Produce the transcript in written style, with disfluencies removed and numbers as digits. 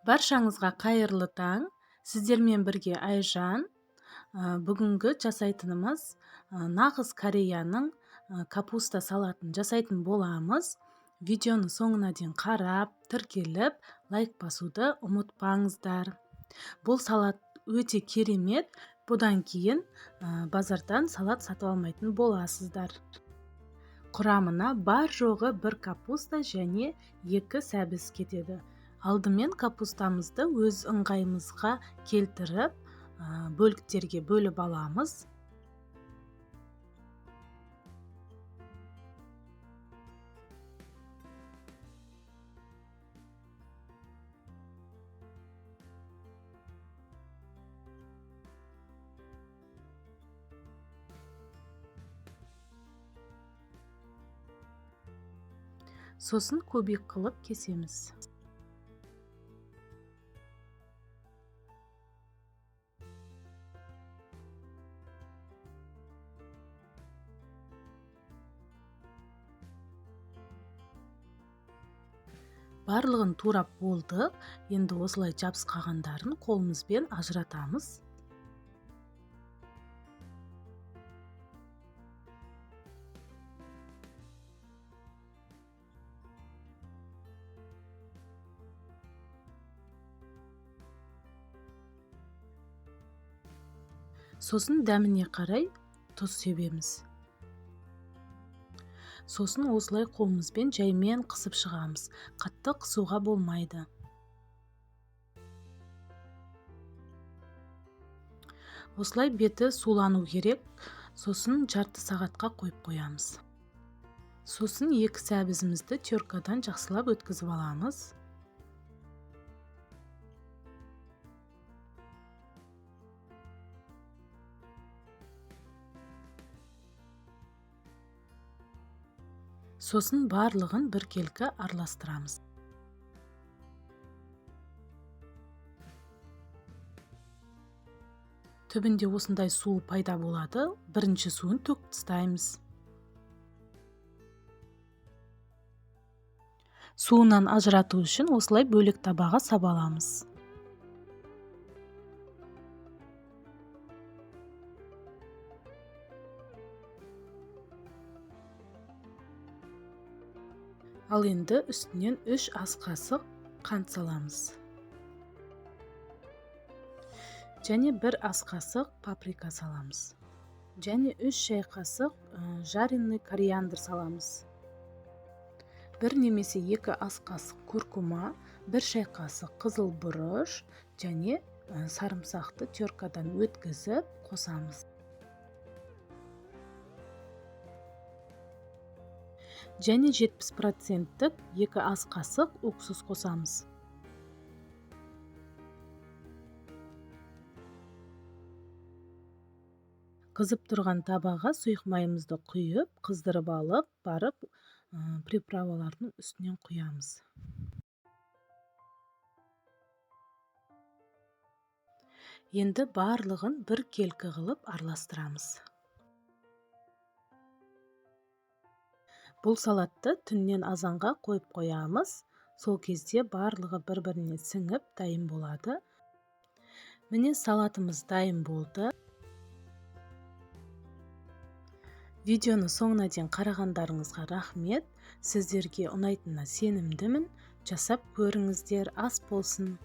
Баршаңызға қайырлы таң! Сіздермен бірге Айжан. Бүгінгі жасайтынымыз нағыз Кореяның капуста салатын жасайтын боламыз. Видеоны соңына дейін қарап, тіркеліп, лайк басуды ұмытпаңыздар. Бұл салат өте керемет. Бұдан кейін базардан салат сатып алмайтын боласыздар. Құрамына бар жоғы бір капуста және 2 сәбіз кетеді. Алдымен капустамызды өз ыңғайымызға келтіріп, бөліктерге бөліп аламыз. Сосын кубик қылып кесеміз. Барлығын турап болдық. Енді осылай жабысқағандарын қолымызбен ажыратамыз. Сосын дәміне қарай тұз себеміз. Сосын осылай қолымызбен жаймен қысып шығамыз. Қатты қысуға болмайды. Осылай беті сулану керек. Сосын жарты сағатқа қойып қоямыз. Сосын 2 сәбізімізді теркадан жақсылап өткізіп аламыз. Сосын барлығын біркелкі араластырамыз. Түбінде осындай су пайда болады. Бірінші суын төкіп тастаймыз. Суынан ажырату үшін осылай бөлек табаға сабаламыз. Ал енді үстінен 3 ас қасық қант саламыз. Және 1 ас қасық паприка саламыз. Және 3 шай қасық жареный кориандр саламыз. 1 немесе 2 ас қасық куркума, 1 шай қасық қызыл бұрыш және сарымсақты теркадан өткізіп қосамыз. Және 70%-тік 2 ас қасық уксус қосамыз. Қызып тұрған табаға сұйық майымызды құйып, қыздырып алып, барып, приправалардың үстінен құямыз. Енді барлығын бір келкі қылып араластырамыз. Бұл салатты түннен азанға қойып қоямыз. Сол кезде барлығы бір-біріне сіңіп дайын болады. Міне салатымыз дайын болды. Видеоны соңына дейін қарағандарыңызға рахмет. Сіздерге ұнайтынына сенімдімін. Жасап көріңіздер, ас болсын.